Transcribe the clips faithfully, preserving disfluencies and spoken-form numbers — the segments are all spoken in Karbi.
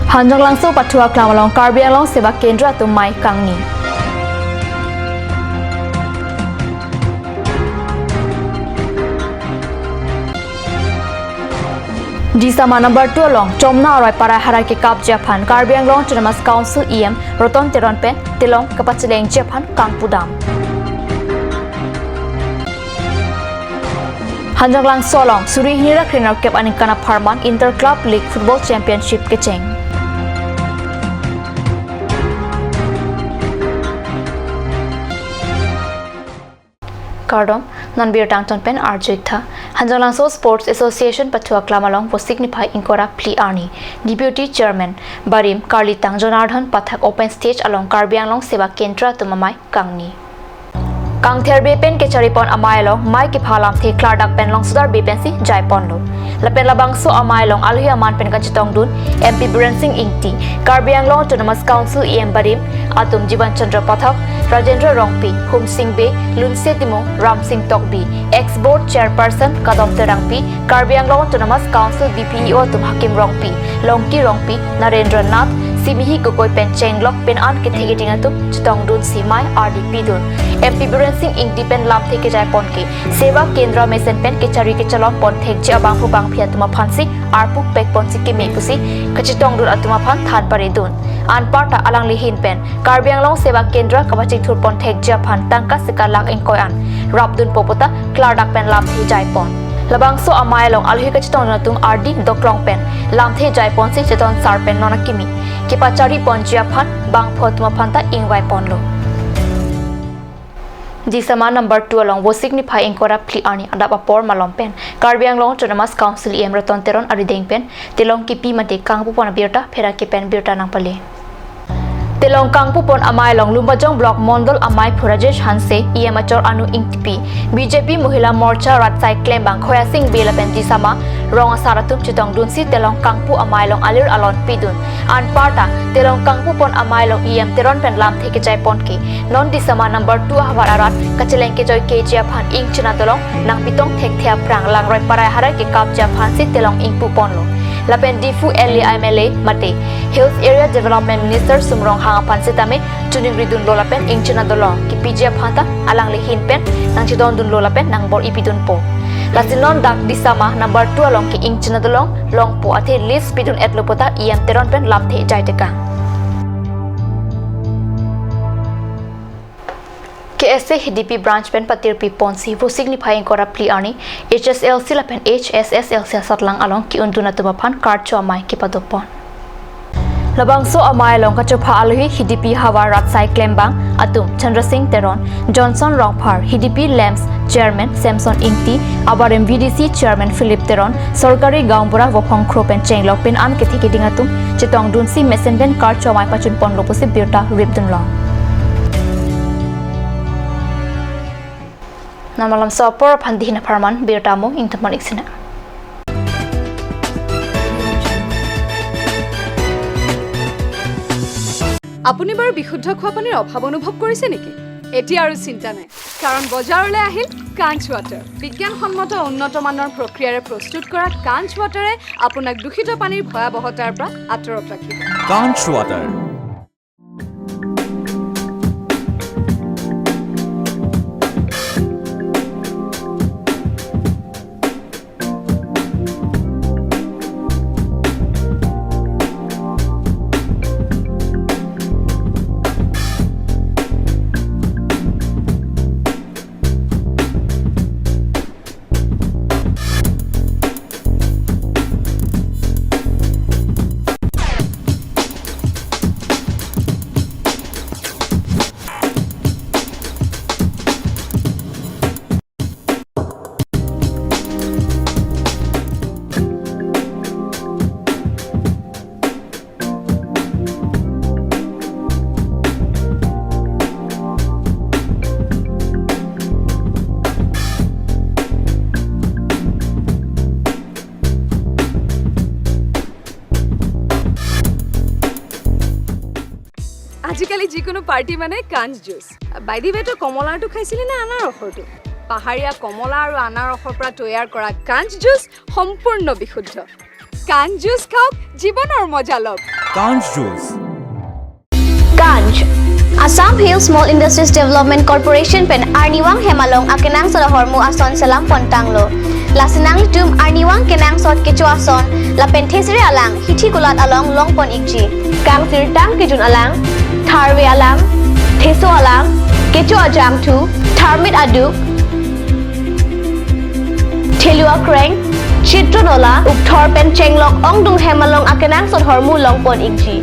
Hanjanglangso Pathu Aklam along Karbi Anglong Seva Kendra atum mei kangni. Disama number two along Chomna Aroi Parai Harai kekapji aphan Karbi Anglong Autonomous Council E M Roton Teron pen telong kapachelengji aphan kangpudam. Hanjanglangso along suri hini ra kre-nerkep aningkan apharman Inter Club League Football Championship kecheng. Kardom, non birta angton pen arju-ik tha. Hanjanglangso Sports Association Pathu Aklam along Vosik niphai ingkoi ra phli arni Deputy Chairman Barim Karlitang Jonardhan Pathak open stage along Karbi Anglong Seva Kendra atum amei kangni. Kangther Bey pen kecharipon amei along mei kepha lamthe klardak pen Longsodar Bey pensi jaiponlo. Lapen labangso amei along alohi aman pen kachetongdun M P Biren Singh Ingti, Karbi Anglong Autonomous Council E M Barim atum Jiban Chandra Pathak, Rajendra Rongpi, Humsing Bey, Lunse Timung, Ramsing Tokbi, ex board chairperson Kadom Terangpi, Karbi Anglong Autonomous Council D P E O atum Hakim Rongpi, Longki Rongpi, Narendra Nath, Simihi Gogoi pen chenglok pen an kethe keding atum chetongdunsi mei ardi pidun. M P Biren Singh Ingti pen lamthe kejaipon ke Seva Kendra mesen pen kechari kechalon pon thekji abangphu bangphi atum aphansi arpu pekponsi keme pusi kachetongdun atum aphan than paredun. Anparta alangli ahin pen Karbi Anglong Seva Kendra kapachingthur pon thekji aphan tangka sika lakh ingkoi an rapdunpo puta klardak pen lamthe jaipon. Labangso amei along alohi kachetongdun atum ardi doklong pen lamthe jaiponsi chetonsar pen non akimi kepachari ponji aphan bangphu atum aphan ta ingvaiponlo. Disama number two along Vosik niphai ingkoi ra phli arni adap apor malom pen Karbi Anglong Autonomous Council E M Roton Teron arideng pen telong kipi mate kangpupon abirta pherangke pen birta nangpale. Telong kangpupon amei along Lumbajong Block Mondol ameiphu Rajesh Hanse, E M achor Anu Ingtipi, B J P Mohila Morcha rat asai klembang Khoyasing Bey lapen Disama rong asar atum chetongdunsi telong kangpu amei along alir alon pidun. Anparta telong kangpupon amei along E M Teron pen lamthe kejaipon ke non Disama number two ahavar arat kacheleng kejoi keji aphan ingchina dolong nangpitong thekthe aphrang Langroi Parai Harai kekapji aphansi telong ingpuponlo. Lapen Diphu L A M L A mate Hills Area Development Minister Sum Ronghang aphan sitame choningridunlo lapen ingchina dolong kipiji aphan ta alangli ahin pen nangchedondunlo lapen nangbor-i pidunpo. Lasi non dak Disama number two along ke ingchina dolong longpo athe lease pidun-etlo puta E M Teron pen lamthe jaitekang. K S A Hidipi branch pen patirpi ponsi Vosik niphai ingkoi ra phli arni H S L C lapen H S S L C asatlang along ke-undun atum aphan karcho amei kepadopon. Labangso amei along kachopha alohi Hidipi havar rat asai klembang atum Chandra Singh Teron, Johnson Rongphar, Hidipi Lamps Chairman Samson Ingti, abarim V D C Chairman Philip Teron, Sorkari Gaonbura Vophong Kro pen chenglok pen an kethe keding atum chetongdunsi mesen pen karcho amei pachunponlo pusi birta ripdunlong. Non malomso apor aphan dihina apharman birta mo ingtumpon-ik sina. আপুনি বাৰু বিশুদ্ধ খোৱা পানীৰ অভাৱ অনুভৱ কৰিছে নেকি? এতিয়া আৰু চিন্তা নাই, কাৰণ বজাৰলৈ আহিল কাঞ্চ ৱাটাৰ। বিজ্ঞানসন্মত উন্নত মানৰ প্ৰক্ৰিয়াৰে প্ৰস্তুত কৰা কাঞ্চ ৱাটাৰে আপোনাক দূষিত পানীৰ ভয়াৱহতাৰ পৰা আঁতৰত ৰাখিব। Kanch Water। আজিকালি যিকোনো পাৰ্টি মানে কাঞ্চ জুচ। By the way, তই কমলাৰটো খাইছিলি নে আনাৰসৰটো? পাহাৰীয়া কমলা আৰু আনাৰসৰ পৰা তৈয়াৰ কৰা কাঞ্চ জুচ সম্পূৰ্ণ বিশুদ্ধ। কাঞ্চ জুচ খাওক, জীৱনৰ মজা লওক। কাঞ্চ জুচ। কাঞ্চ, Assam Hill Small Industries Development Corporation pen arnivang hem along akenangsot ahormu ason selam pon tanglo. Lasi nanglitum arnivang kenangsot kecho ason lapen thesere alang hithi kulat along longpon ikji. Kangsirtang kejun alang, tharve alang, theso alang, kecho ajangthu, tharmit aduk, thelu akreng, chitro nola, ukthor pen chenglok ongdung hem along akenangsot ahormu longpon ikji.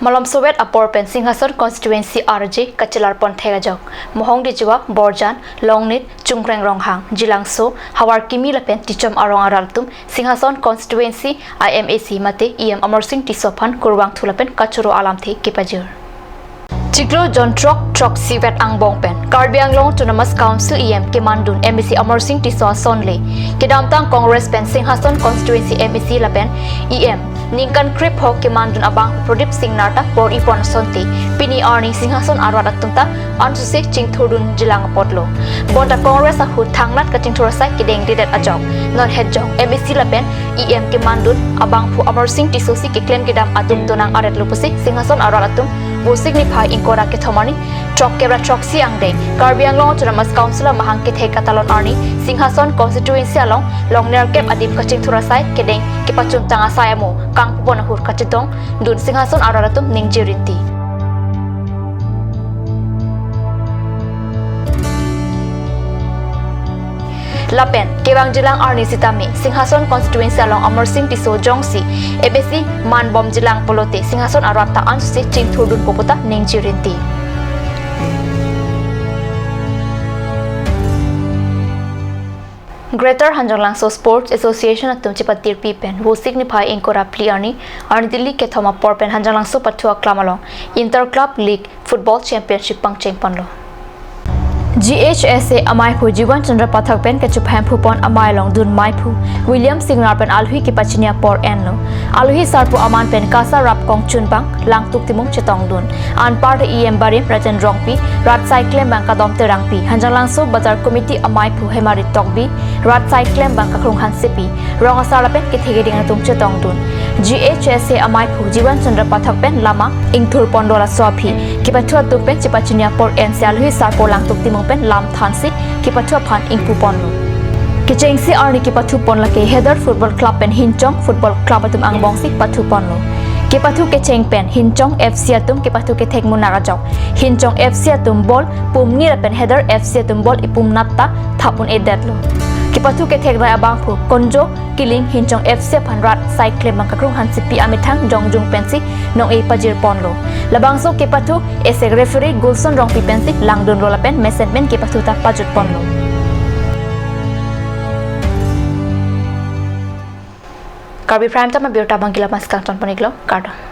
Malom sovet apor pen Singhason constituency arje kachelar pon thek ajok, Mohong Dijua, Borjan, Longnit, Chungreng Ronghang, Jilangso, Havarkimi lapen Tichom arong arat atum Singhason constituency I M A C mate E M Amarsing Tisso aphan kurvangthu lapen kachoro alamthe kepajir. Chiklo jon throk throksi vet angbong pen Karbi Anglong Autonomous Council E M kemandun M A C Amarsing Tisso ason le kedamtang Congress pen Singhason constituency M A C lapen E M ningkan krepho kemandun abang Pradip Singnar ta bor-ipon asonte pini arni Singhason arat atum ta ansose chingthurdun jilang apotlo. Bonta Congress ahut thangnat kachingthur asai kedengdedet ajok non hetjong M A C lapen E M kemandun abangphu Amarsing Tisso si keklem kedam atum donang aretlo pusi Singhason arat atum Vosik niphai ingkoi ra kethom arni throkkep ra throksi angdeng Karbi Anglong Autonomous Council amahang kethek katalon arni Singhason constituency along longnerkep adim kachingthur asai kedeng kepachuntang asai amo kangpupon ahut kachetongdun Singhason arat atum ningje rinti. Lapen kevang jilang arni sitame Singhason constituency along Amarsing Tisso jongsi M A C manbom jilang pulote Singhason arat ta ansose chingthurdunpo puta ningje rinti. Greater Hanjanglangso Sports Association atum chepatirpi pen Vosik niphai ingkoi ra phli arni, arni dili kethom apor pen Hanjanglangso pathu aklam along Inter Club League Football Championship pangcheng ponlo. G H S A amaiphu Jiwan Chandra Pathak pen kechuphem phupon amei along dun meiphu William Singnar pen alohi kepachini apor enlo. Alohi sarpo aman pen KASA rapkong chunbang Langtuk Timung chetongdun. Anparta E M barim Rajen Rongpi, rat saiklembang Kadom Terangpi, Hanjanglangso Bazar Committee amaiphu Hemari Tokbi, rat saiklembang Kakrung Hansepi, rong asar lapen kethe keding atum chetongdun. G H S A amaiphu Jiwan Chandra Pathak pen lama ingthur ponlo laso aphi kepathu atum pen chepachini apor ensi alohi sarpo Langtuk Timung pen lam thansi kepathu aphan ingpu ponlo. Kechengsi arni kepathu pon lake Heather Football Club pen Hinchong Football Club atum angbongsi pathu ponlo. Kepathu kecheng pen Hinchong F C atum kepathu kethek munak ajok, Hinchong F C atum ball pumni lapen Heather F C atum ball ipumnat ta thap un-edetlo. Kepathu kethek rai abangphu Konjo Kiling Hinchong F C aphan rat saiklembang Kakrung Hansepi amethang jongjung pensi nong-e pajir ponlo. Labangso kepathu esek referee Gulson Rongpi pensi langdunlo lapen mesen pen kepathu ta pajut ponlo. Karbi Prime Time abirta abang ke la-an si kangton pon-iklo, kardom.